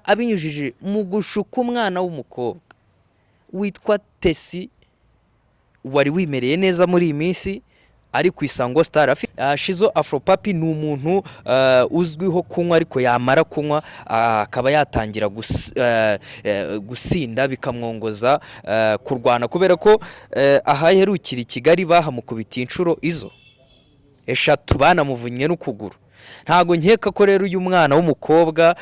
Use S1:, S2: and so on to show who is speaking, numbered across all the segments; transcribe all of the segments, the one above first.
S1: Abinyujije mu gushuka umwana w'umukobwa witwa Tesi wari wimereye neza muri iyi minsi ari ku Isango Star. Shizo Afropapi ni umuntu uzwiho kunywa, ariko yamara kunywa akaba yatangira gusinda, bikamwongoza kurwana, kubera ko ahaherukira i Kigali bahamukubitiye inshuro izo eshatu, banamuvunnye n'ukuguru. Ntabwo nkeka ko rero uyu mwana w'umukobwa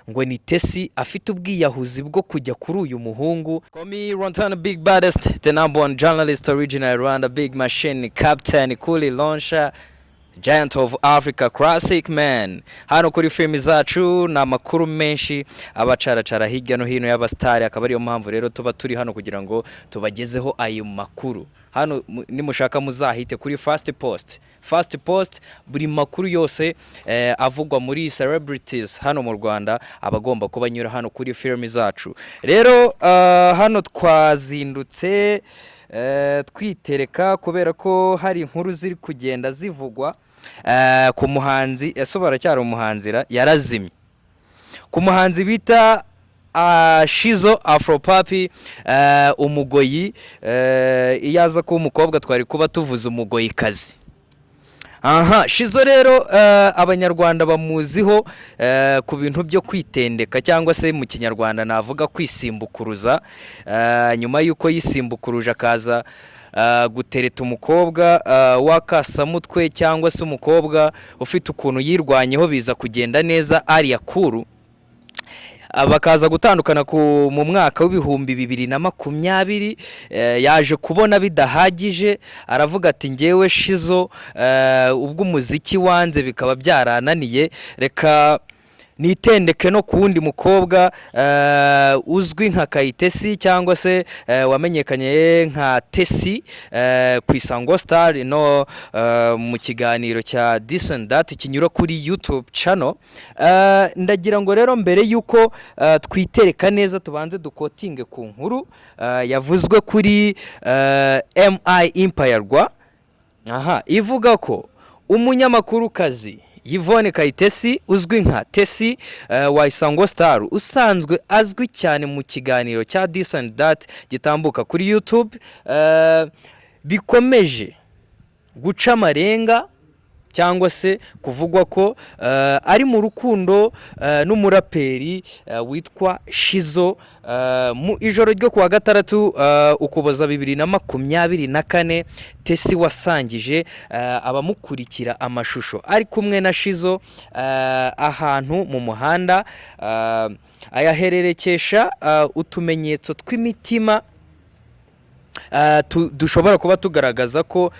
S1: ngo ni Tesi afite ubwiyahuzi bwo kujya kuri uyu muhungu. Komi Rontana, big baddest, the number one journalist, original Rwanda, big machine, captain Kuli Launcher, Giant of Africa, Classic Man. Hano kuri filimi zacu ni amakuru menshi abacaracara hirya no hino y'abasitari, akaba ariyo mpamvu rero tuba turi hano kugira ngo tubagezeho ayo makuru. Hano nimushaka muzahite kuri Fast Post. Fast Post, buri makuru yose avugwa muri celebrities hano mu Rwanda aba agomba kuba anyura hano kuri filimi zacu. Rero hano twazindutse twitereka kubera ko hari inkuru ziri kugenda zivugwa ku muhanzi. Ese baracyari umuhanzira yarazimye? Ku muhanzi bita Shizo Afropapi, umugoyi. Iyo aza kuba umukobwa twari kuba tuvuze umugoyikazi. Aha Shizo rero Abanyarwanda bamuziho ku bintu byo kwitendeka, cyangwa se mu Kinyarwanda navuga kwisimbukuruza. Nyuma y'uko yisimbukuruje akaza gutereta umukobwa w'akasamutwe, cyangwa se umukobwa ufite ukuntu yirwanyeho, biza kugenda neza, Alliah Cool, bakaza gutandukana mu mwaka w'2020. Yaje kubona bidahagije, aravuga ati: "Ngewe Shizo, ubwo umuziki wanze bikaba byarananiye, reka nitendeke no ku wundi mukobwa uzwi nka Kayitesi, cyangwa se wamenyekanye nka Tesi ku Isango Star no mu kiganiro cya This and That kinyura kuri YouTube channel." Ndagira ngo rero mbere y'uko twitereka neza, tubanze duquotinge ku nkuru yavuzwe kuri MI Empire rwa aha, ivuga ko umunyamakurukazi Yvonne Kayitesi uzwi nka Tesi wa Isango Star, usanzwe azwi cyane mu kiganiro cya This and That gitambuka kuri YouTube, bikomeje guca amarenga cyangwa se kuvugwa ko ari mu rukundo n'umuraperi witwa Shizo. Mu ijoro ryo kuwa gatandatu, Ukuboza 2024, Tesi wasangije abamukurikira amashusho ari kumwe na Shizo ahantu mu muhanda, ayahererekesha utumenyetso tw'imitima dushobora kuba tugaragaza ko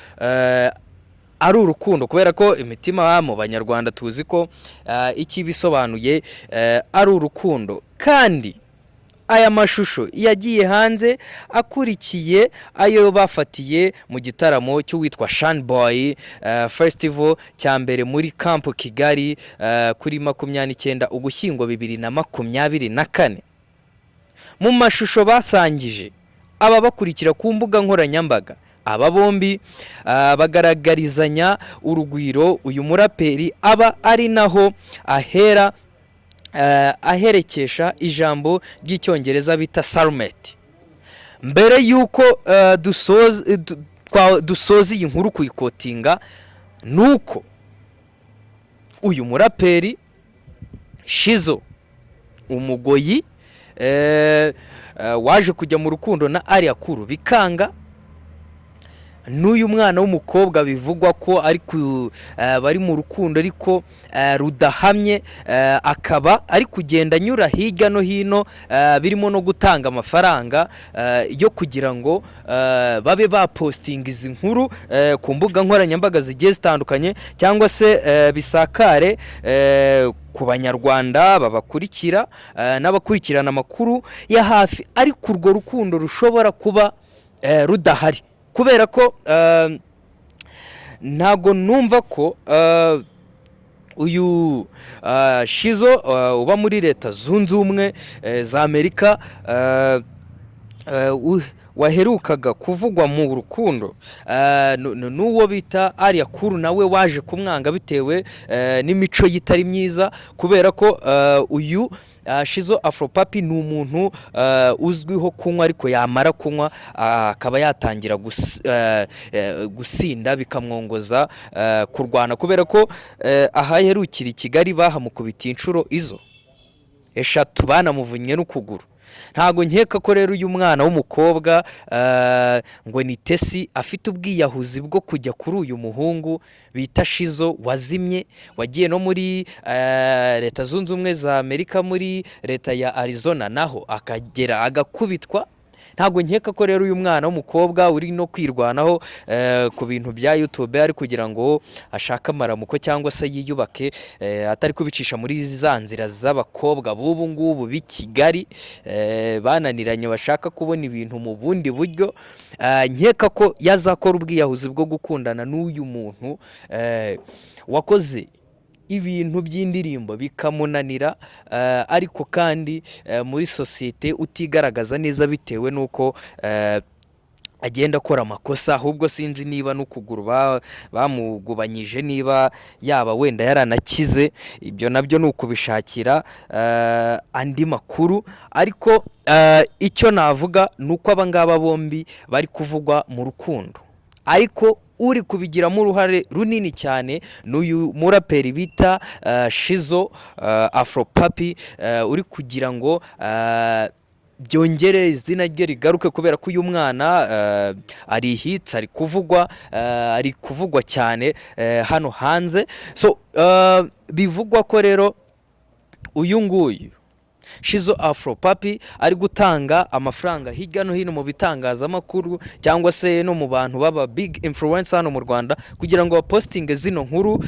S1: ari urukundo, kubera ko imitima mu Banyarwanda tuzi ko icyo iba isobanuye ari urukundo. Kandi aya mashusho yagiye hanze akurikiye ayo bafatiye mu gitaramo cy'uwitwa Shine Boy Festival cya mbere muri Camp Kigali kuri 29 Ugushyingo 2024. Mu mashusho basangije aba bakurikira ku mbuga nkoranyambaga, aba bombi bagaragarizanya urugwiro. Uyu muraperi aba ari naho ahera aherekesha ijambo ry'Icyongereza bita "soulmate". Mbere y'uko dusoza iyi nkuru kuyiquotinga, ni uko uyu muraperi Shizo umugoyi waje kujya mu rukundo na Alliah Cool bikanga, n'uyu mwana w'umukobwa bivugwa ko ari ku bari mu rukundo ariko rudahamye, akaba ari kugenda anyura hirya no hino, birimo no gutanga amafaranga yo kugira ngo babe bapostinga izi nkuru ku mbuga nkoranyambaga zigiye zitandukanye, cyangwa se bisakare ku Banyarwanda babakurikira n'abakurikirana amakuru ya hafi, ariko urwo rukundo rushobora kuba rudahari, kubera ko ntabwo numva ko uyu Shizo uba muri Leta Zunze Ubumwe za Amerika. Waherukaga kuvugwa mu rukundo n'uwo bita Alliah Cool, nawe waje kumwanga bitewe n'imico ye itari myiza, kubera ko uyu Shizzo Afropapi ni umuntu uzwiho kunywa, ariko yamara kunywa akaba yatangira gusinda, bikamwongoza kurwana, kubera ko ahaherukira i Kigali bahamukubitiye inshuro izo 3, banamuvunnye n'ukuguru. Ntago nkeka ko rero uyu mwana w'umukobwa ngo ni Tesi afite ubwiyahuzi bwo kujya kuri uyu muhungu bita Shizzo wazimye, wagiye no muri Leta Zunze Ubumwe za Amerika, muri leta ya Arizona, naho akagera agakubitwa. Ntabwo nkeka ko rero uyu mwana w'umukobwa uri no kwirwanaho ku bintu bya YouTube, ari kugira ngo ashake amaramuko cyangwa se yiyubake, atari kubicisha muri za nzira z'abakobwa b'ubu ngubu b'i Kigali bananiranye, bashaka kubona ibintu mu bundi buryo. Nkeka ko yazakora ubwiyahuzi bwo gukundana n'uyu muntu wakoze ibintu by'indirimbo bikamunanira, ariko kandi muri sosiyete utigaragaza neza bitewe n'uko agenda akora amakosa. Ahubwo sinzi niba n'ukuguru bamugubanyije, niba yaba wenda yaranakize, ibyo nabyo ni ukubishakira andi makuru. Ariko icyo navuga ni uko aba ngaba bombi bari kuvugwa mu rukundo, ariko uri kubigiramo uruhare runini cyane ni uyu muraperi bita Shizzo Afropapi, uri kugira ngo byongere izina rye rigaruke, kubera ko uyu mwana ari hits, ari kuvugwa cyane hano hanze. So bivugwa ko rero uyu nguyu Shizzo Afropapi ari gutanga amafaranga hirya no hino mu bitangazamakuru cyangwa se no mu bantu baba big influencer hano mu Rwanda, kugira ngo bapostinge zino nkuru,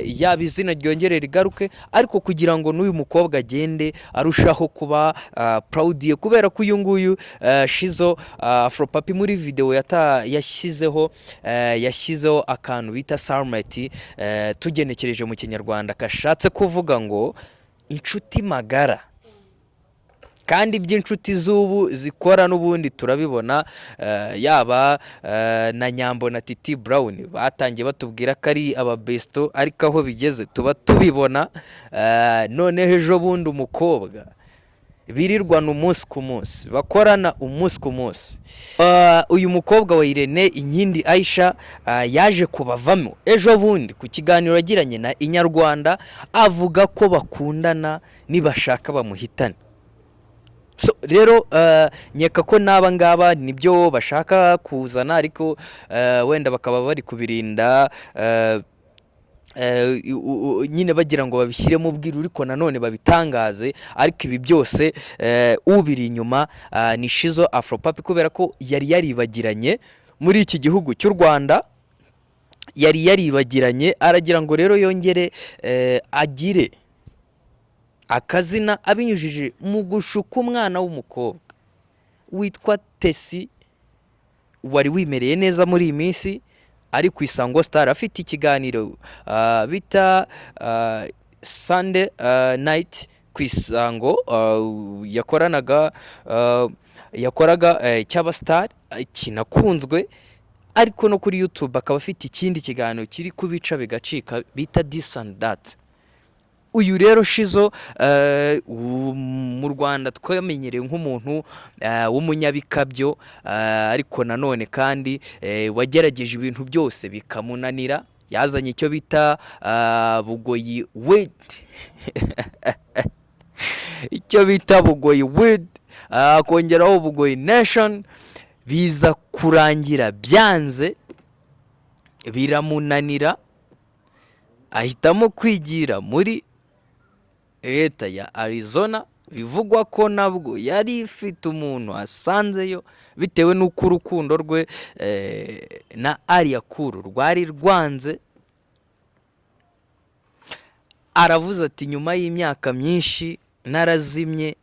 S1: yaba izina ryongere rigaruke, ariko kugira ngo n'uyu mukobwa agende arushaho kuba proud ye, kubera ko uyu nguyu Shizzo Afropapi muri video yashyizeho akantu bita soulmate, tugenekereje mu Kinyarwanda kashatse kuvuga ngo inshuti magara. Kandi iby'inshuti z'ubu zikora n'ubundi turabibona, yaba na Nyambo na Titi Brown batangiye batubwira ko ari ababesto, ariko aho bigeze tuba tubibona. Noneho ejo bundi umukobwa birirwana umunsi ku munsi, bakorana umunsi ku munsi, uyu mukobwa wa Irene Inkindi Aisha, yaje kubavamo ejo bundi ku kiganiro yagiranye na Inyarwanda, avuga ko bakundana, nibashaka bamuhitane. So rero nkeka ko n'aba ngaba nibyo bashaka kuzana, ariko wenda bakaba bari kubirinda nyine bagira ngo babishyiremo ubwiru, ariko nanone babitangaze. Ariko ibi byose ubiri inyuma ni Shizzo Afropapi, kubera ko yari yaribagiranye muri iki gihugu cy'u Rwanda, yari yaribagiranye. Aragira ngo rero yongere agire akazina abinyujije mu gushuka umwana w'umukobwa witwa Tesi, wari wimereye neza muri iyi minsi, ari ku Isango Star, afite ikiganiro bita Sunday Night ku Isango, yakoranaga yakoraga cy'abastar kinakunzwe, ariko no kuri YouTube akaba afite ikindi kiganiro kiri kubica bigacika bita This and That. Uyu rero Shizzo mu Rwanda twamenyereye nk'umuntu w'umunyabikabyo, ariko nanone kandi wagerageje ibintu byose bikamunanira. Yazanye icyo bita Bugoyi weed, icyo bita Bugoyi weed, akongeraho Bugoyi Nation, biza kurangira byanze, biramunanira, ahitamo kwigira muri leta ya Arizona. Bivugwa ko nabwo yari ifite umuntu asanzeyo, bitewe n'uko urukundo rwe na Alliah Cool rwari rwanze. Aravuze ati: "Nyuma y'imyaka myinshi narazimye,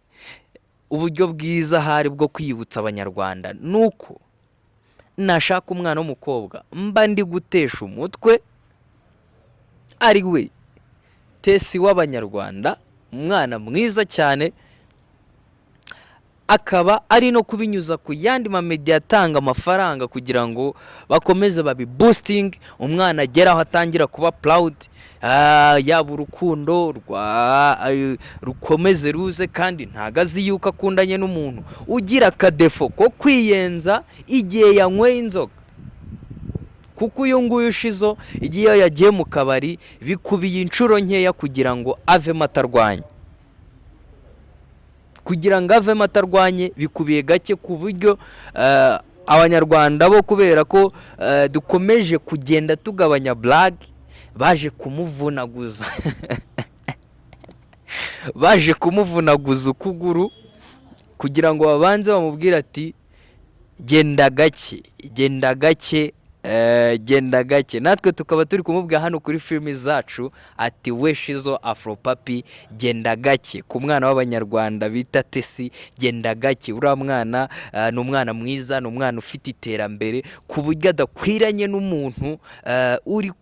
S1: uburyo bwiza hari bwo kwibutsa Abanyarwanda ni uko nashaka umwana w'umukobwa mba ndi gutesha umutwe, ari we Tesi w'Abanyarwanda, umwana mwiza cyane." Akaba ari no kubinyuza ku yandi ma media atanga amafaranga kugira ngo bakomeze babiboosting, umwana agere aho atangira kuba proud, yaba urukundo rwa rukomeze ruze. Kandi ntago azi yuko akundanye n'umuntu ugira akadéfaut ko kwiyenza igihe yanyweye inzoga, kuko uyu nguyu Shizo igihe yagiye mu kabari bikubiye inshuro nkeya kugira ngo avemo atarwanya. Kugira ngo avemo atarwanye bikubiye gake, ku buryo Abanyarwanda bo, kubera ko dukomeje kugenda tugabanya blague, baje kumuvunaguza, baje kumuvunaguza ukuguru kugira ngo babanze bamubwire ati: "Genda gake, genda gake, genda gake." Natwe tukaba turi kumubwira hano kuri filimi zacu ati: "We Shizo Afropapi, genda gake ku mwana w'Abanyarwanda bita Tesi, genda gake." Uriya mwana ni umwana mwiza, ni umwana ufite iterambere ku buryo adakwiranye n'umuntu uri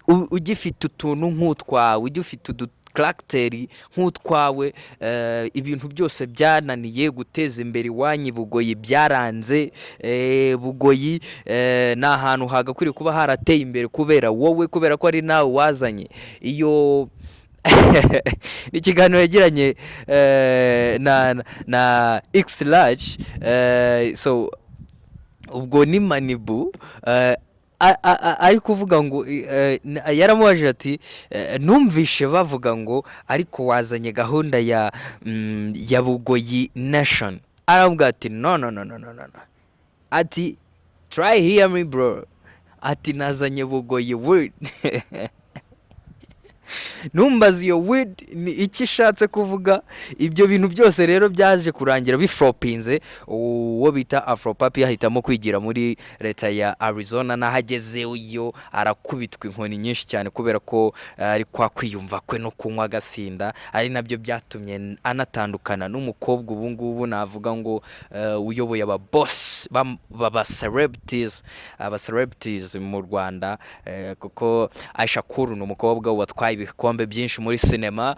S1: ugifite utuntu nk'utwawe, ugifite udukaragiteri nk'utwawe. Ibintu byose byananiye guteza imbere iwanyu i Bugoyi, byaranze. Bugoyi ni ahantu hagakwiriye kuba harateye imbere kubera wowe, kubera ko ari nawe wazanye iyo. Ni ikiganiro yagiranye na X Large. So ubwo ni Manibu ari kuvuga ngo yaramubajije ati: "Numvishe bavuga ngo ariko wazanye gahunda ya Bugoyi Nation." Aravuga ati: "No, no, no, no, no, no, no." Ati: "Try hear me, bro." Ati: "Nazanye Bugoyi word." Numbaza iyo word ni icyo ishatse kuvuga. Ibyo bintu byose rero byaje kurangira biflopinze, uwo bita Afropapi ahitamo kwigira muri leta ya Arizona. N'aho iyo arakubitwa inkoni nyinshi cyane kubera ko ari kwa kwiyumva kwe no kunywa agasinda, ari nabyo byatumye anatandukana n'umukobwa ubu ngubu navuga ngo uyoboye aba boss baba celebrities, aba celebrities mu Rwanda, kuko Aisha Kuru ni umukobwa watwaye ibikombe byinshi muri sinema,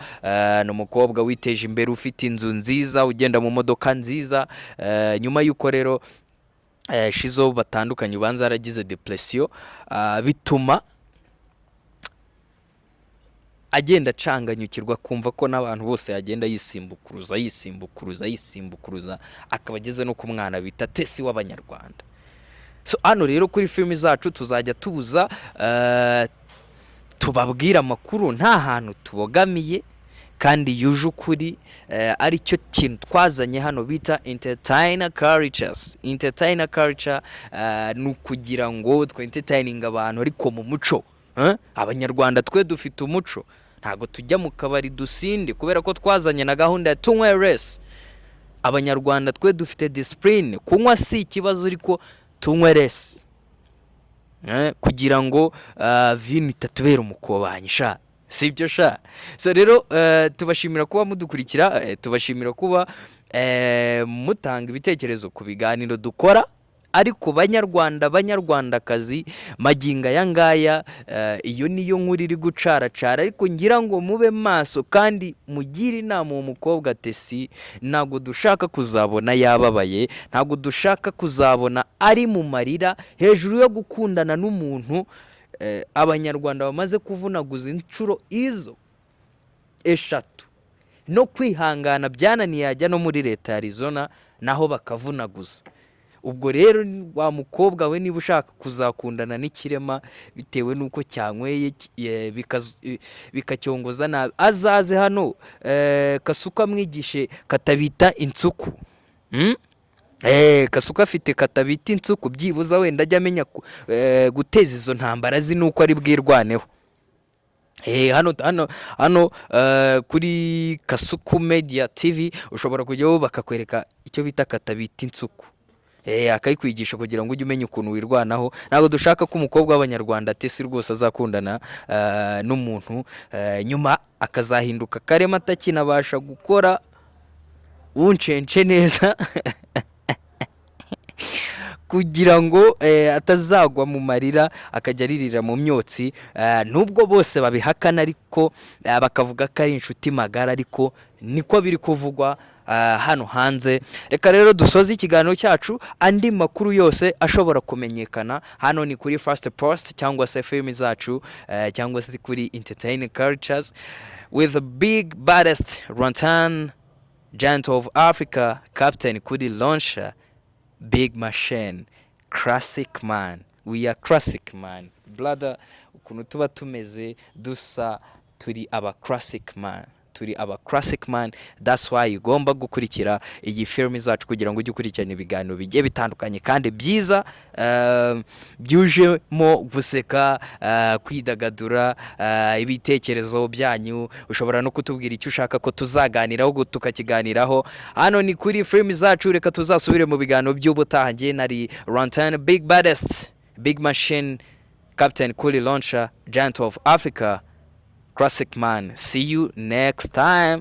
S1: ni umukobwa witeje imbere, ufite inzu nziza, ugenda mu modoka nziza. Nyuma y'uko rero Shizo batandukanye, ubanza yaragize depression, bituma agenda acanganyukirwa, kumva ko n'abantu bose yagenda yisimbukuruza, yisimbukuruza, yisimbukuruza, akaba ageze no ku mwana bita Tesi w'Abanyarwanda. So hano rero kuri filimi zacu tuzajya tubuza tubabwira amakuru nta hantu tubogamiye kandi yuje ukuri, aricyo kintu twazanye hano bita entertainer cultures. Entertainer culture ni ukugira ngo twe entertaining abantu ariko mu muco, eh? Abanyarwanda twe dufite umuco, ntabwo tujya mu kabari dusinde, kubera ko twazanye na gahunda ya tunywe less. Abanyarwanda twe dufite discipline, kunywa si ikibazo ariko tunywe less, kugira ngo vino itatubera umukobanyi sha, sibyo sha? So rero tubashimira kuba mudukurikira, tubashimira kuba mutanga ibitekerezo ku biganiro dukora. Ariko Banyarwanda, Banyarwandakazi, magingo aya ngaya iyo niyo nkuru iri gucaracara. Ariko ngira ngo mube maso kandi mugire inama uwo mukobwa Tesi. Ntabwo dushaka kuzabona yababaye, ntabwo dushaka kuzabona ari mu marira hejuru yo gukundana n'umuntu Abanyarwanda bamaze kuvunaguza inshuro izo eshatu, no kwihangana byananiye, yajya no muri leta ya Arizona naho bakavunaguza. Ubwo rero wa mukobwa we, niba ushaka kuzakundana n'ikirema bitewe n'uko cyanyweye bikacyongoza nabi, azaze hano Kasuka amwigishe katabita insuku. Kasuka afite katabita insuku, byibuza wenda ajya amenya guteza izo ntambara azi n'uko ari bwirwaneho. Hano kuri Kasuku Media TV ushobora kujyaho bakakwereka icyo bita katabita insuku, akayikwigisha kugira ngo ujye umenya ukuntu wirwanaho. Ntabwo dushaka ko umukobwa w'Abanyarwanda Tesi rwose azakundana n'umuntu nyuma akazahinduka karema atakinabasha gukora wuncence neza. Kugira ngo atazagwa mu marira, akajya aririra mu myotsi. Nubwo bose babihakana, ariko bakavuga ko ari inshuti magara, ariko niko biri kuvugwa hano hanze. Reka rero dusoze ikiganiro cyacu. Andi makuru yose ashobora kumenyekana hano ni kuri First Post cyangwa se filimi zacu, cyangwa se kuri Entertaining Cultures with the big baddest Rantan, giant of Africa, Captain Kudi Launcher, Big Machine, Classic Man. We are classic man, brother. Ukuntu tuba tumeze, dusa, turi aba classic man, turi aba classic man. That's why ugomba gukurikira iyi filimi zacu kugira ngo ujye ukurikirana ibiganiro bigiye bitandukanye kandi byiza, byujemo guseka, kwidagadura, ibitekerezo byanyu. Ushobora no kutubwira icyo ushaka ko tuzaganiraho, tukakiganiraho. Hano ni kuri filimi zacu. Reka tuzasubire mu biganiro by'ubutaha. Njye nari Rantan, Big Baddest, Big Machine, Captain Kuli Launcher, Giant of Africa, Classic Man. See you next time.